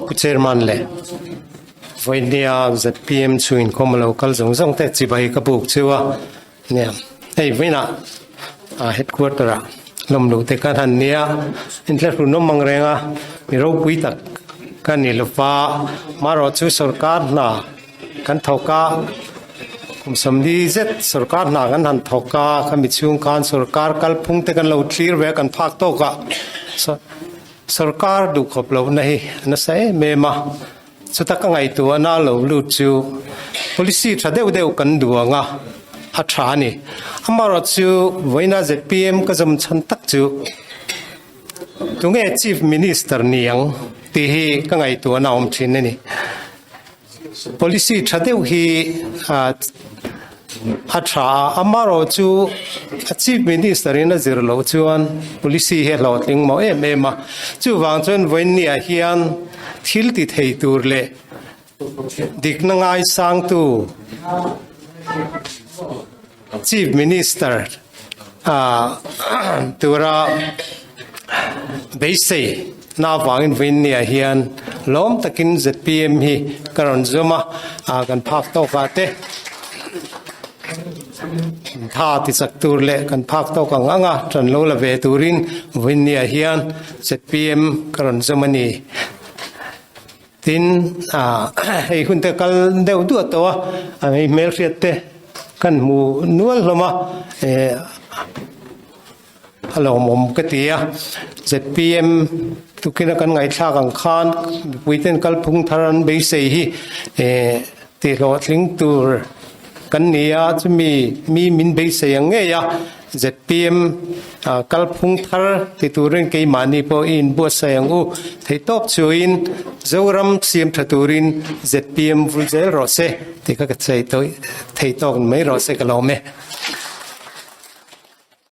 Pu Chairman leh vawinia zpm chu inkhawm a lo kal zawng zawng te chibai ka buk chu a nia hei vawiinah ah headquarter ah lawm luh te khan han nia inthlahrunawm ang reng a mi ropui tak ka ni lova marawh chu sorkar hna kan thawk a kum sawmli zet sorkar hna kan han thawk a khami chhung khan sorkar kalphung te kan lo thlir ve a kan phak tawk a sorkar duhkhawp lohna hi a nasa em em a chuta ka ngaihtuahna lo lut chu policy tha deuh deuh kan duh ang a a tha a ni amaherawhchu vawiina zpm ka zawm chhan tak chu. Tunge Chief Minister ni ang tih hi ka ngaihtuahna a awm thin a ni. Policy tha deuh hi a tha a, amaherawh chu a Chief Minister in a zir loh chuan policy hi a hlawhtling mawh em em a. Chuvang chuan vawiinniah hian thil ti thei tur leh dikna ngaisangtu Chief Minister tura beisei na avangin vawiinniah hian lawm takin zpm hi ka rawn zawm a, kan phak tawk ah te tha ti chak tur leh kan phak tawk ang ang a ṭan lo la ve turin vawiinniah hian zpm ka rawn zawm a ni. Tin, hei hun te kal deuh duah tawh a, hei hmelhriat te kan hmu nual hlawm a, a lawmawm ka ti a. Zpm tukina kan ngaihthlak ang khan mipui ten kalphung thar an beisei hi tihhlawhtling tur kan ni a, chumi mi min beisei ang ngei a. Zpm kalphung thar ti turin keimahni pawh i inbuatsaih ang u. Theihtawp chuin Zoram siam tha turin zpm vul zel rawh se tih kha ka sawi tawh theihtawk mai rawh se ka lawm e.